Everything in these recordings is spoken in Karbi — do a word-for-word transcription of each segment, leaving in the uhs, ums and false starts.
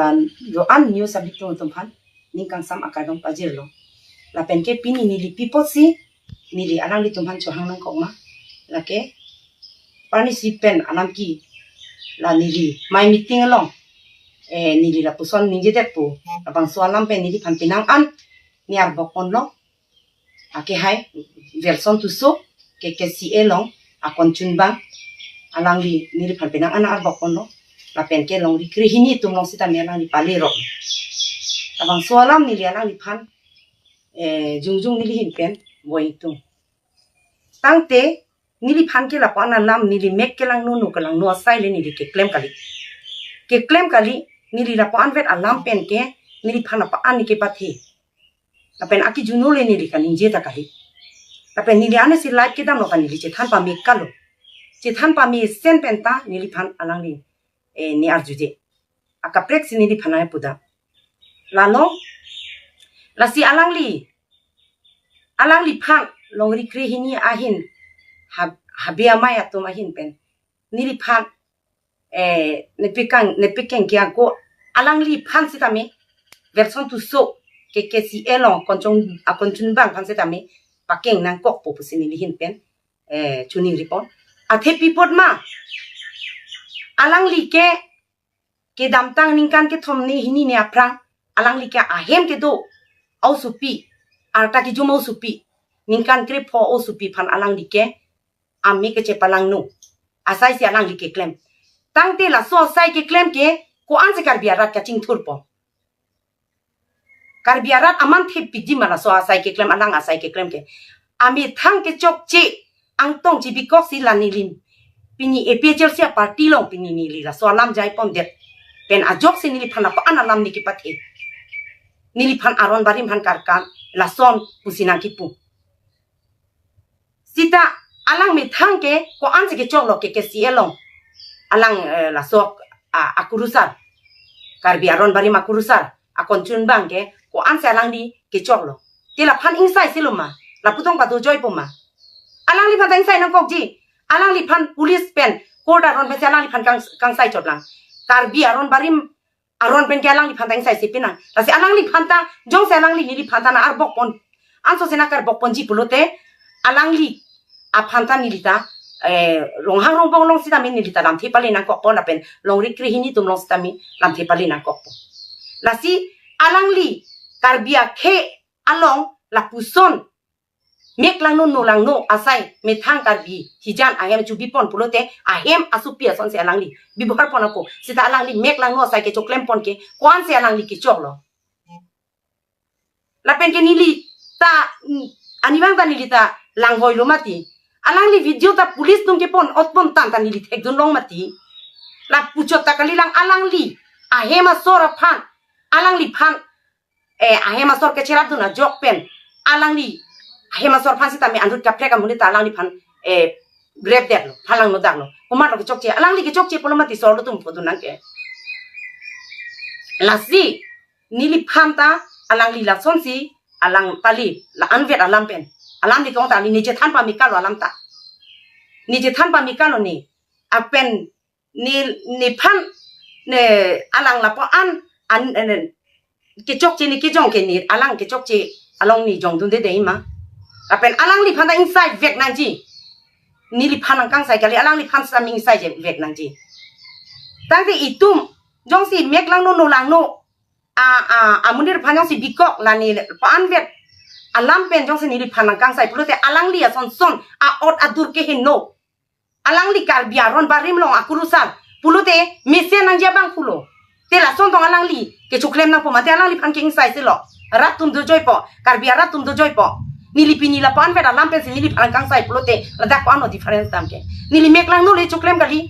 An, do-an news abitong atum aphan ning kangsam akardom pajirlo. Lapen ke pini neli pi apotsi neli alanglitum aphan chohang nangkok ma, lake parnisi pen alam ke la neli mai meeting along, eh, neli lapuson ningjedetpo, labangso alam pen neliphan penang an ne arbok ponlo. Ake hai Wilson Tisso, K K C A along akon chunbang, alangli neliphan penang an arbok ponlo. Lapen ke longri krehini atum along sitame alangli pale rok. Labangso alam neli alangliphan, eh, jongjong neli ahin pen boi tung. Tangte neliphan ke lapu-an alam neli mek kelangno, no kelangno asai le neli keklem kali. Keklem kali, neli lapu-anvet alam pen ke neliphan lapu-an ne kepathe. Lapen akijun le neli kaningje ta kali. Lapen neli anesi live kedamlo ka neli chethan pame kalo. Chethan pamesen pen ta neliphan alangli, eh, ne arjuje. Akaprek si neliphan ai puda. Lalo, lasi alangli, alangliphan longri krehini ahin, ha-, habe amei atum ahin pen neliphan, eh, nepikang, nepikeng kiang ko alangliphan sitame, Wilson Tisso, K K C A along akon chung, akon chunbang aphan sitame pakeng nangkokpo pusi neli ahin pen, eh, choningri pon. Athe pi apot ma, alangli ke kedamtang ningkan kethom ne hini ne aphrang, alangli ke ahem kedo osopi, arta kejum osopi, ningkan krepho osopi aphan alangli ke ame kechepalangno asai si alangli keklem. Tangte laso asai keklem ke ko-ansi Karbi arat kachingthurpo? Karbi arat aman thepiji ma laso asai keklem, alang asai keklem ke? Amethang kechokche angtong chibikok si la neli pini A P H L C aparty along pini neli laso alam jai pondet pen ajoksi neliphan lapu-an alam ne kepathe. Neliphan aron barim aphan karkan lason pusi nangkipu. Sita alang methang ke ko-ansi kechoklo K K C A along? Alang, eh, laso, ah, akurusar, Karbi aron barim akurusar akon chunbang ke ko-ansi alangli kechoklo? Te laphan ingsai silo ma? Lapu tong pado joipo ma? Alangliphan ta ingsai nangkokji. Alangliphan police pen court aron pensi alangliphan kang, kangsai chotlang. Karbi aron barim aron pen ke alangliphan ta ingsai si pinang. Lasi alangliphan ta, jongsi alangli neliphan ta nang arbok pon, anso si nang karbok ponji pulote, alangli aphan ta neli ta, eh, Ronghang Rongbong along sitame neli ta lamthe pale nangkokpo lapen longri krehini atum along sitame lamthe pale nangkokpo. Lasi alangli Karbi akhei along lapuson mek langno no langno asai methang Karbi hijan ahem chubi pon pulote ahem asopi asonsi alangli bebohar pon ako. Sita alangli mek langno asai kechoklem pon ke ko-ansi alangli kechoklo? Lapen ke neli ta, mm, arnivang ta neli ta langvoilo mati. Alangli video ta police atum kepon ot pon tang ta neli thekdun long mati. Lapu chot ta kalilang, alangli ahem asor aphan, alangliphan, eh, ahem asor kecherapdun ajok pen alangli ahem asor aphan sitame anut kaprek amonit ta alangliphan, eh, grepdetlo, phalangno daklo. Komatlo kechokche? Alangli kechokche pulo mati, sorlo atum photo nang ke. Lasi neliphan ta alangli lasonsi alang pali, la-anvet alam pen. Alam di kong ta ne chethan pame kalo alam ta. Ne chethan pame kalo ne. Lapen ne, nephan, ne alang lapu-an, an, an, kechokche ne kejong ke ne alang kechokche along ne jongdunde dei ma? Lapen alangliphan ta ingsai vek nangji. Neliphan nang kangsai kali, alangliphan sitame ingsai je vek nangji. Tangte itum jongsi mek langno no langno a, a, amonit aphan jongsi bikok, la ne lapu-anvet alam pen jongsi neliphan nang kangsai pulote alangli ason son a-ot adur keheno. Alangli Karbi aron barim along akurusar pulote mesen nangji abang pulo. Te lason tong alangli kechoklem nangpo mati? Alangliphan ke ingsai silo. Rat atum dojoipo, Karbi arat atum dojoipo. Neli pini lapu-anvet alam pensi neliphan nang kangsai pulote ladak ko-anlo difference dam ke? Neli mek langno le choklem kali.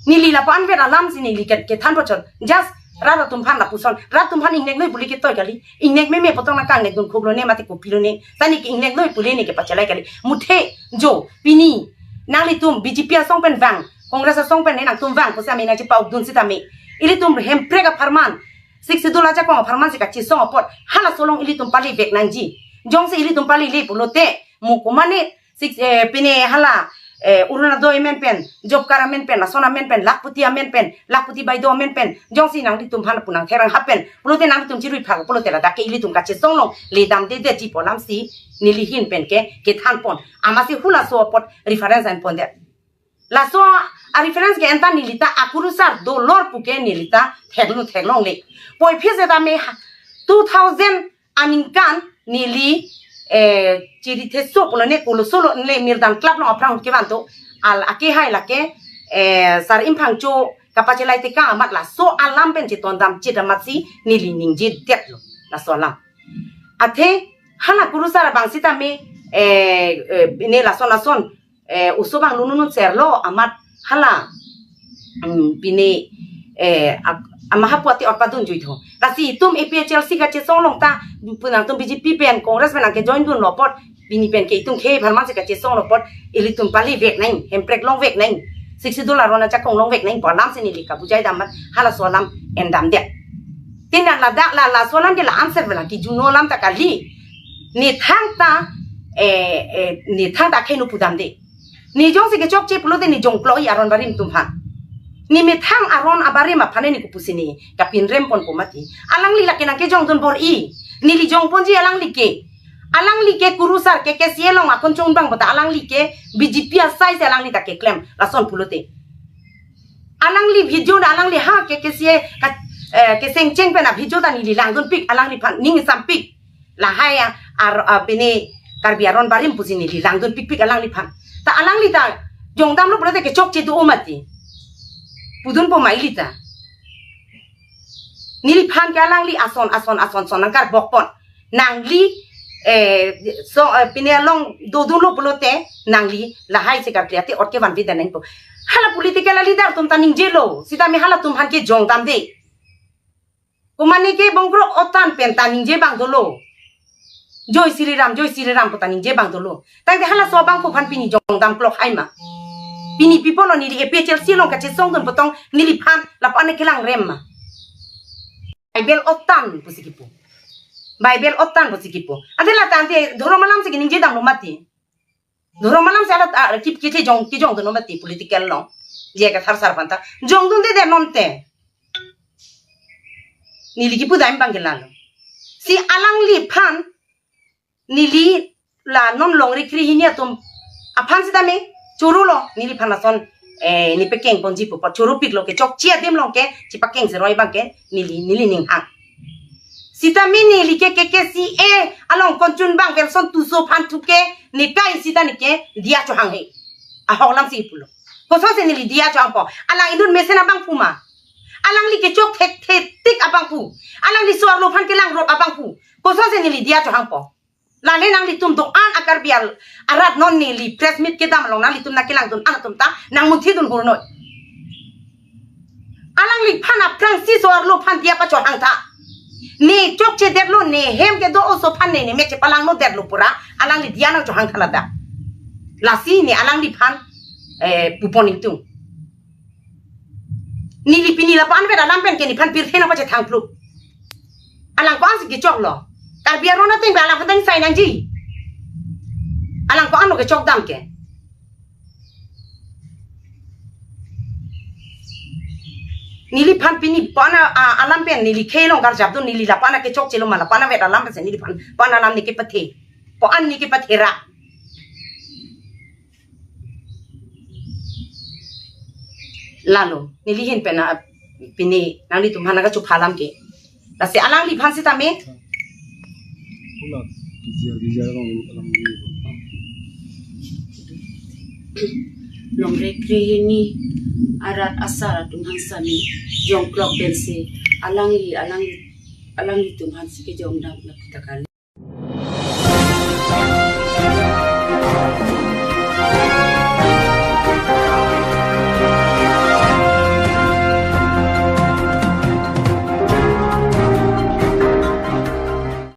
Neli lapu-anvet alam si neli ke, kethan pochot. Just rat atum aphan lapuson. Rat atum aphan ingnek noi pule ketoi kali. Ingnek meme potong nang kangnekdun khoblo ne mate kopilo ne. Tani ke ingnek noi pule ne kepachelai kali. Muthe jo pini nanglitum B J P asong pen vang, Congress asong pen ne nangtum vang pusi ame nangchepa-ukdun sitame, ilitum Hemprek apharman, Sixth Schedule ajakong apharman si kachesong apot halaso along ilitum pale vek nangji. Jongsi ilitum palele pulote, mo komane six, eh, pine hala eh, Orunodoi amen pen, job card amen pen, lason amen pen, lakhpati amen pen, lakhpati baideo amen pen, jongsi nanglitum aphan pu nangtherang hapen, pulote nanglitum chirui phak, pulote ladak ke ilitum kachesong along le damdedetji pu alamsi neli ahin pen ke kethan pon. Amatsi halaso apot reference an pondet. Laso a-reference ke-en ta neli ta akurusar dolor pu ke neli ta theklong theklongle. Puvoiphit setame ha-, two thousand aningkan neli, eh, chiri theso pulo ne kolo solo ne Mirdan Club along aphrang kevanto, al akehai lake, eh, Sar Imphangcho kapachelai tekang amat laso alam pen chetondam chedam amatsi neli ningjedetlo laso alam. Athe hala kurusar abang sitame, eh, eh, ne lason lason, eh, oso abang lununun serlo amat hala, mm, pine, eh, ak-, amahapu ati orpadun juitho. Lasi itum A P H L C kachesong along ta, pu nangtum B J P pen, Congress pen nangkejoin dunlo apot, pini pen ke itum khei pharman si kachesong along apot, ilitum pali vek nang, hemprek long vek nang, Sixth Schedule aron ajakong long vek nang pu alamsi neli kabujai dam amat halaso alam en damdet. Tin ladak la, laso alam ke la answer vela kijuno alam ta kali. Ne thangta, eh, eh, ne thangta akhei nu pudamde. Ne jongsi kechokche pulote ne jongklok-i aron barim atum aphan. Ne methang aron abarim aphan ne kopusi ne kapinrem ponpo mati. Alangli lake nangkejongdun bor-i. Neli jongponji alangli ke. Alangli ke kurusar K K C A along akon chongbang puta alangli ke B J P asai si alangli ta keklem lason pulote. Alangli video na alangli ha K K C A ka, eh, kesengcheng pen a-video ta neli langdunpik alangliphan ning isampik. Lahai a, ar, a, pine Karbi aron barim pusi neli langdunpikpik alangliphan. Ta alangli ta jongdamlo pulote kechokche do mati. Pudunpo ma ili ta. Neliphan ke alangli ason, ason, ason, son nangkarbok pon. Nangli, eh, so, eh, pine along dodunlo pulote nangli lahai si karkli ate ot kevanve dan nangpo. Hala political leader atum ta ningjelo, sitame halatum aphan ke jongdamde. Komane ke Bongkrok Otan pen ta ningje abang dolo. Joi Shri Ram, Joi Shri Ram pu ta ningje abang dolo. Tangte halaso abangphu aphan pini jongdam klok hai ma. Pini pi pulo neli A P H L C along kachesongdun pu tong neliphan lapu-an kelangrem ma. Bible Otan pusi kipu. Bible Otan pusi kipu. Ante la tangte dhorom alam si keningje damlo mati. Dhorom alam si hala, ah, kip, kithejong, kejongdun mati political along. Je kathar sar aphan ta jongdundedet non te. Neli kipu dam abang ke lalo. Si alangliphan neli la non longri krehini atum aphan sitame choro lo neliphan lason, eh, ne pakeng ponji pu apot choropiklo, kechokche adim along ke chepakeng seroi abang ke neli, neli ning hang. Sitame neli ke K K C A along konchun abang Welson Tisso aphan thu ke ne kai sita ne ke diya chohang he. Ahok alam si pulo. Kosonsi neli diya chohangpo? Alang inut mesen abangphu ma. Alangli kechok thekthetik abangphu. Alangli so-arlo aphan kelangrop abangphu. Kosonsi neli diya chohangpo? Lale nanglitum do-an a-Karbi al-, arat non neli press meet kedam along nanglitum nangkelangdun-an atum ta nangmunthidun hurnoi. Alangliphan aphrangsi so-arlo aphan diya pachohang tha. Ne chokchedetlo, ne hem kedo oso aphan ne, ne mek chepalangnodetlo pura alangli diya nangchohang tha ladak. Lasi ne alangliphan, eh, pupon ingtung. Neli pini lapu-an vet alam pen ke nephan pirthe nangpachethang pluk. Alang ko-ansi kechoklo? Karbi aron ateng pen alangphan tang sai nangji. Alang ko-anlo kechokdam ke? Neliphan pini lapu-an a, a, alam pen neli khei along karjapdun, neli lapu-an kechokchelo ma, lapu-an vet alam pensi neliphan lapu-an alam ne kepathe. Lapu-an ne kepathera. Lalo, neli ahin pen a, pini nanglitum aphan nangkachupha alam ke. Lasi alangliphan sitame. Longri krehini arat asar atum aphan sitame jongklok pensi alangli, alangli, alanglitum aphansi kejongdam lapu ta kali.